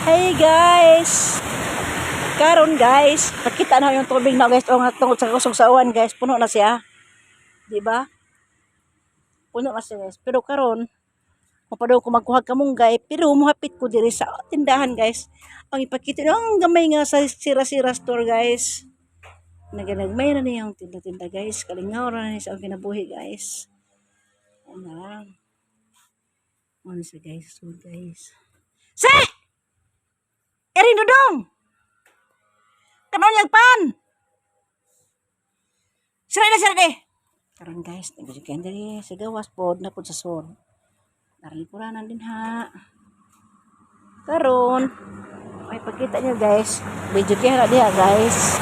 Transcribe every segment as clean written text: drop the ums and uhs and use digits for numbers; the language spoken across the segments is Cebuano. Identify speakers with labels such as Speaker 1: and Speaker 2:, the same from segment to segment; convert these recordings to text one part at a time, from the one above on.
Speaker 1: Hey guys! Karon guys, nakita na yung tubig na, guys. O nga tungod sa kusog sa uwan, guys, puno na siya. Di ba? Puno na siya, guys. Pero karon, mapadaw ko magkuha kamunggay, pero muhapit ko diri sa tindahan, guys. Ang ipakita no, ang gamay nga sa sira-sira store, guys. Naganagmay na niyang tinda-tinda, guys. Kalingaw ra na niya sa akong kinabuhi, guys. Ano na lang. Ano siya, guys. So guys. Se! Erin dudong! Kanon yang pan! Sira na sira de! Karon guys, nagbisigyan diri sa gawas pod na pod sa sur. Narlikuranan din ha. Karon, ay pagkita niyo, guys, video kaya na diha, guys.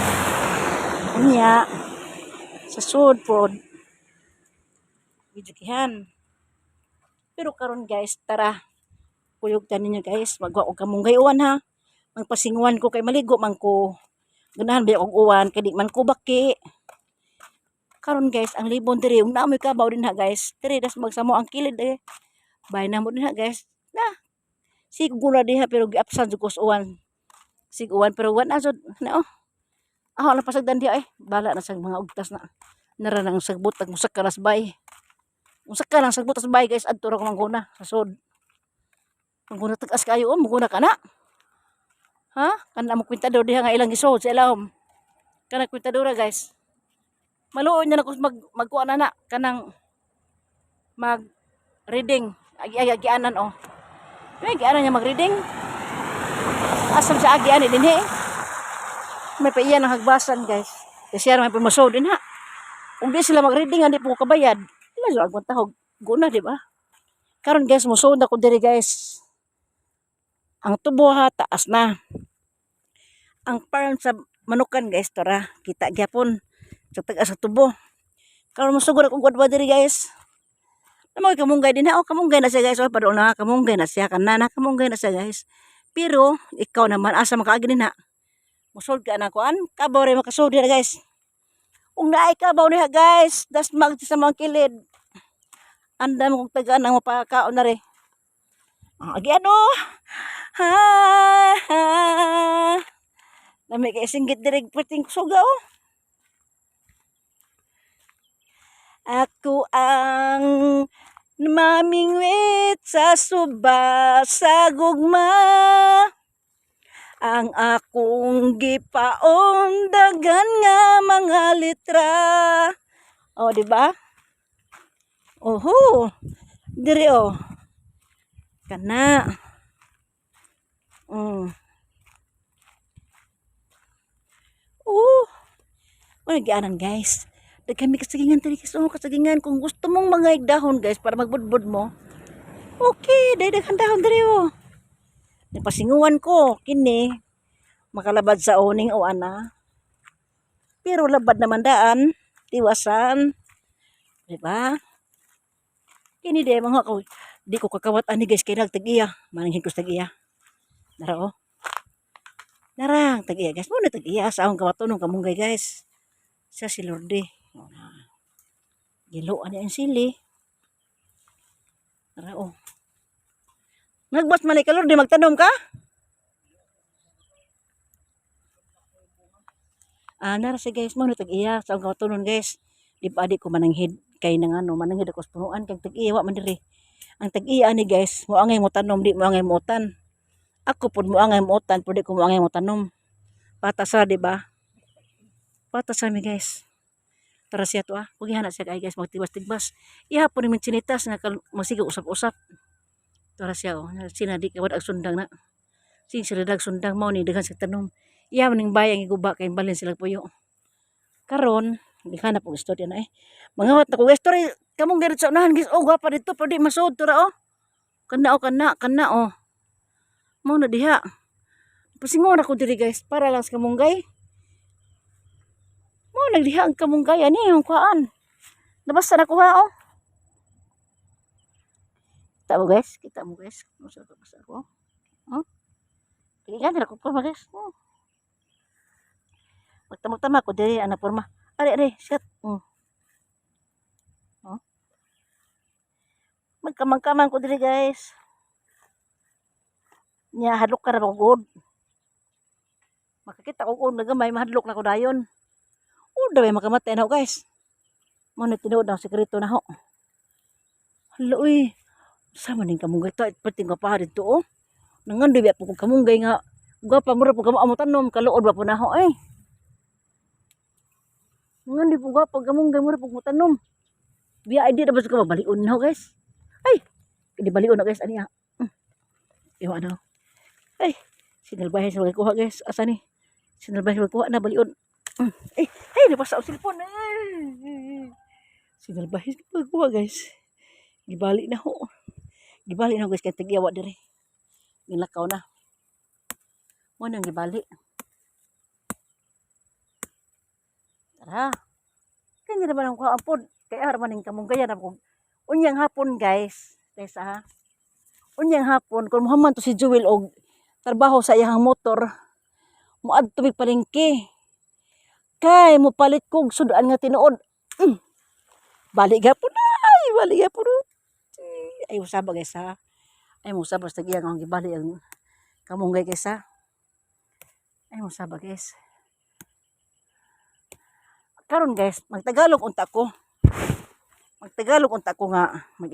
Speaker 1: Unya sa sud pod. Video kihan. Pero karon guys, tara. Kuyog ta ninyo, guys, magwa og kamunggay uwan ha. Magpasinguan ko kay maligo man ko. Ganahan ba og uwan kay di man ko baki. Karon guys, ang libon diri ug naamoy kabaw din ha, guys. Diri das magsamo ang kilid eh. Bay na mo din ha, guys. Na. Sig gula diha pero giapsan jud ko sa uwan. Sig uwan pero uwan na jud na oh. Aho na pasagdan diha eh. Bala na sa mga ugtas na. Nara nang sagbot tag musak ka nas bay. Musak ka lang sagbot tas bay, guys, adto ra ko mangguna sa sud. Mangguna tag-as kayo oh, mangguna ka na. Ha? Kana mo kwintador diha nga ilang gisod sa ilawom. Kana kwintadora, guys. Maluoy na ko magkuha na kanang mag reading. Agi agi agianan oh. May agianan niya mag-reading. Asam sa agian ni dinhi. May paiyan ang hagbasan, guys. Kasi may pumasod din ha. Kung di sila mag-reading, hindi po ko kabayad. Ila jud ang tahog. Guna, di ba? Karon guys, musod ako diri, guys. Ang tubo ha, taas na. Ang farm sa manukan, guys, tora, kita gyapon sa taas sa tubo. Karon musugod akong gwadwa diri, guys. Namo kamunggay din ha, oh, kamunggay na siya, guys. Oh, padung na kamunggay na siya kana na kamunggay na siya, guys. Pero ikaw naman asa makaagi din ha. Musod ka na kuan, kabaw rin makasud dira, guys. Ung naay kabaw niya, guys, das mag sa mga kilid. Andam kong tagaan ang mapakaon na rin. Ah, agi ano? Ha, ha. Lami kay singgit diri perting suga oh. Ako ang mamingwit sa suba sa gugma. Ang akong gipaon dagan nga mga litra. O, di ba? Oho. Diri oh. Kana. Oh. Wala gianan, guys. Daghan mi kasagingan diri, guys. Oh, kasagingan kung gusto mong mga dahon, guys, para magbudbud mo. Okay, dahil daghan dahon diri oh. Napasinguan ko kini makalabad sa awning o ana. Pero labad naman daan, tiwasan. Di ba? Kini di mga ko di ko kakawat ani, guys, kay nagtag-iya. Mananghin ko sa tag-iya. Nara oh. Narang tag-iya, guys. Mo na tag-iya sa akong kawatunong kamunggay, guys. Sa si Lorde. O na. Giloan niya ang sili. Nara oh. Nagbas man ka, Lorde, magtanom ka? Ah, nara siya, guys, mo na tag-iya sa akong kawatunon, guys. Di pa di ko mananghid kay nang ano, mananghid ako sa punuan kag tag-iya wa man diri. Ang tag-iya ni, guys, mo angay mo tanom, di mo angay mo utan. Ako pud mo angay mo utan, pud di ko mo angay mo tanom. Patas ra, di ba? Patas ra mi, guys. Tara siya to ah. Huwag na siya kay, guys, magtibas-tibas. Iha po ni chinitas nga masige usap-usap. Tara siya oh. Sina di kawad ag sundang na. Sing sila dag sundang mao ni daghan sa tanom. Iya man ning bayang iguba kay balin sila puyo. Karon, di ka na po istorya na eh. Mangawat na ko story kamong garit sa unahan, guys. Oh, gwapa dito pero di masud tura oh. Kana oh, kana, kana oh. Mao na diha. Pasingon ako diri, guys, para lang sa kamunggay. Mao nagdiha ang kamunggay ani yung kuan. Nabasa na ko ha oh. Kita mo, guys, kita mo, guys. Masa basta ko. Oh. Tingnan nila ko porma, guys. Oh. Magtama-tama ko diri ana porma. Ari ari, shit. Oh. Magkamang-kamang ko diri, guys. Nya hadlok ka ra ba ko. Makakita ko og na gamay, mahadlok na ko dayon. Oh, daway makamatay na ho, guys. Mo na tinuod ang sekreto na ho. Hala uy. Sama ning kamunggay to pati nga pa dito oh. Nangandoy biya po kog kamunggay nga gwapa, mura po kamo amo tanom, kaluod ba po na ho ay. Nangandoy po gwapa kamunggay, mura po mo tanom. Biya ay di na ba sa balion na ho, guys. Ay, di balion na, guys, ani ah. Iwa na. Ay, sinalbahe sa kuha, guys. Asa ni? Sinalbahe sa kuha na balion. Ay, ay, napasa ang cellphone. Ay. Sinalbahe sa kuha, guys. Gibali na ho. Gibali na ho, guys, kay tag-iyawa dire. Gilakaw na. Mo nang gibali. Tara. Kanya naman ang kuha pod. Kaya araman ning kamunggayan ako. Unyang hapon, guys. Tesa ha. Unyang hapon kung muhaman to si Jewel og trabaho sa iyang motor, moadto mig palengke. Kay mopalit kog sudan nga tinuod. Balik gapon ay, balik gapon. Ay usaba, guys, ha. Ay musaba sa iyang ang gibali ang kamunggay, guys, ha. Ay musaba, guys. Karon, guys, magtagalog unta ko. Magtagalog unta ko nga mag